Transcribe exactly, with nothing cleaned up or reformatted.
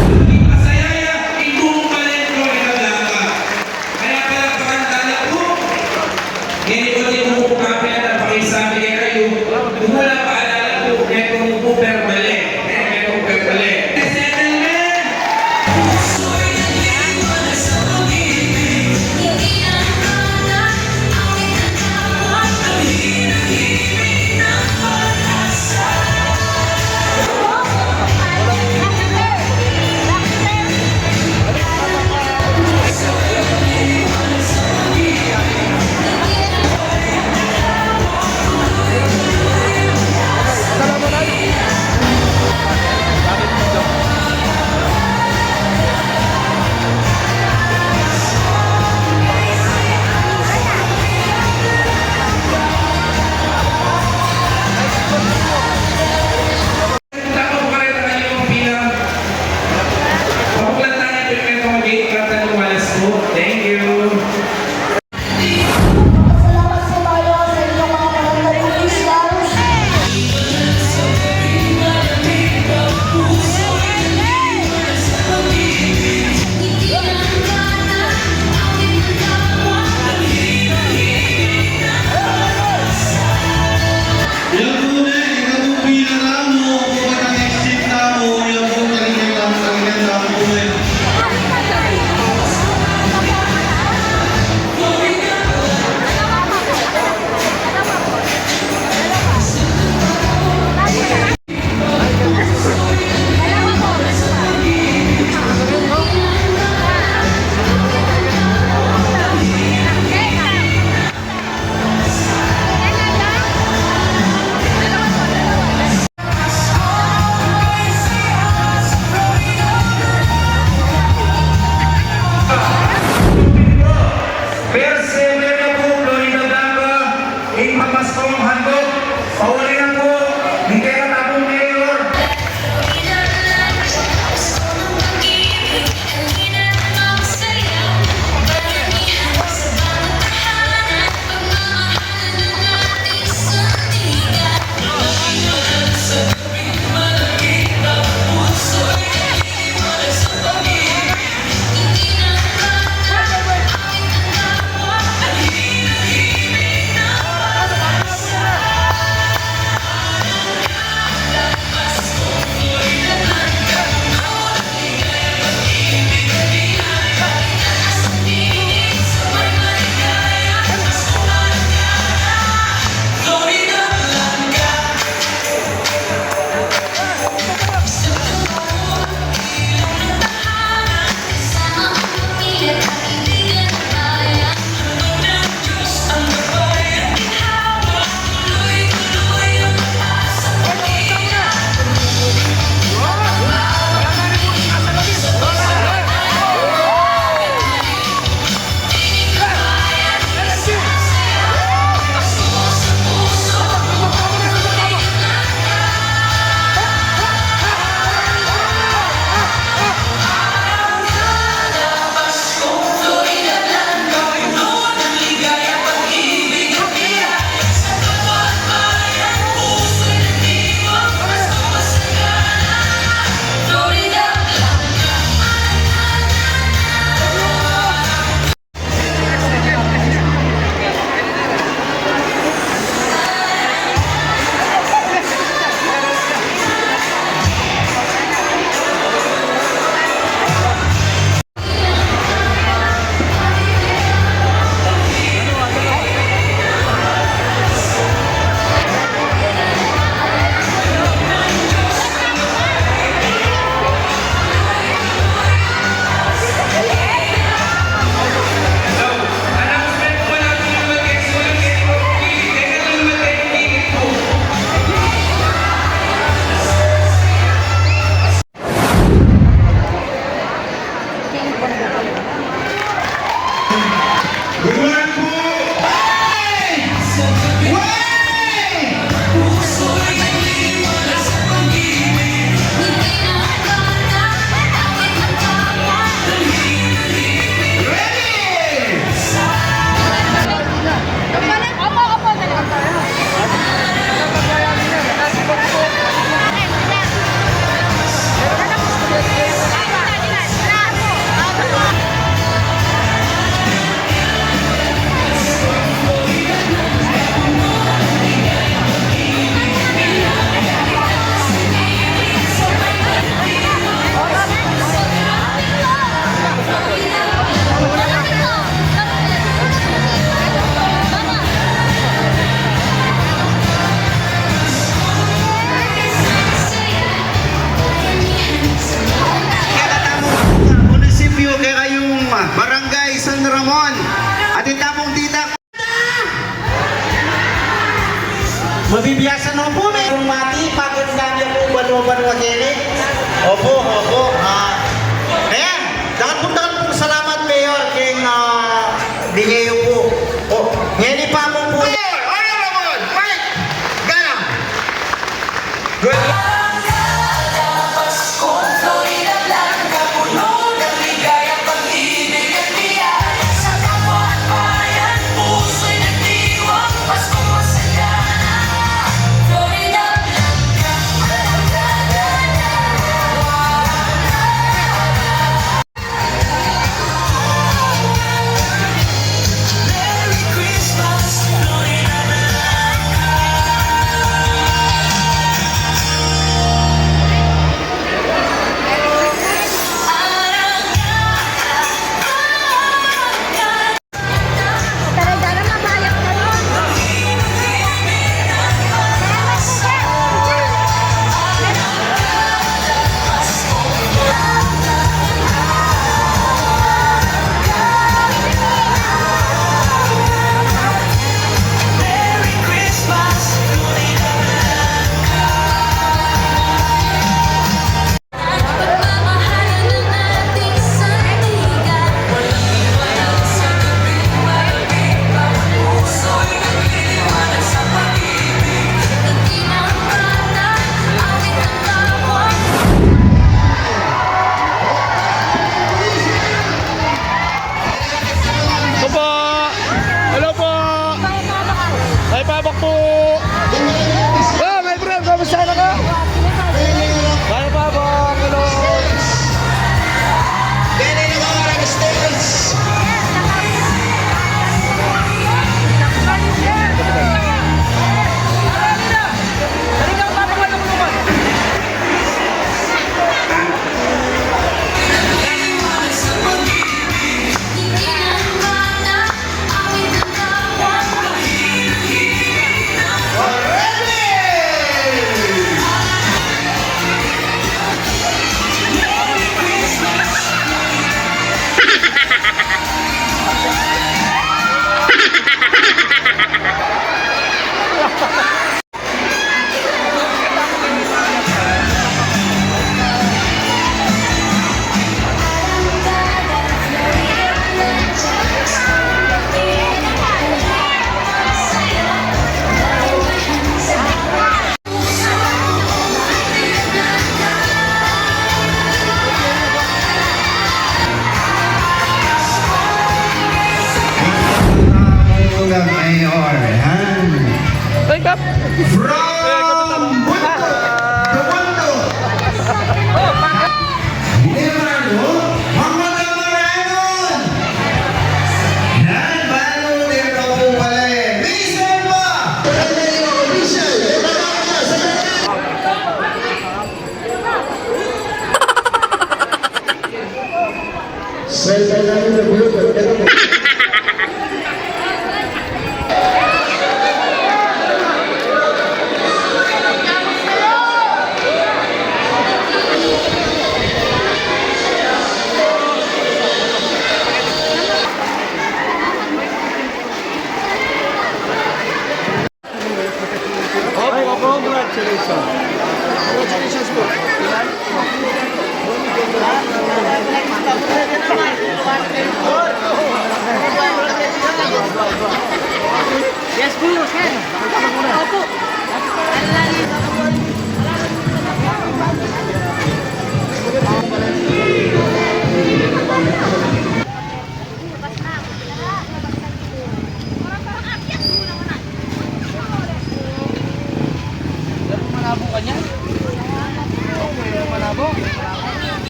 Masaya ya, itung balen ko, ikaw lang ka. Kaya pala, pakanta na po. Ngeni ku di ku pu kapin na pakisabi kekayu, ku mu la paalala pu, metung pu permale, eh, metung permale. Settlement! Bibiasan na pu, Mayor, mati, pagad na niya pu, banwa-banwa keni. Opo, opo, ah. Ayan, dakal pung, dakal pung salamat, Mayor, keng, ah, binye yu pu. O, ngeni pa mu pu. Honorable Mike Galang. Opo. Hello po. Ay, pabak po. Oh, my friend, kamusta na ka? Ay, pabak. Hello. Mayor, ha? Ay, Kap. From Bundok to Bundok. Ni Manu, Manu Manu. Yan, Manu, dia ka pu pala, eh. Mister pa! Opo, congratulations. Congratulations po. Yes po, sir. Opo. Ang lalim.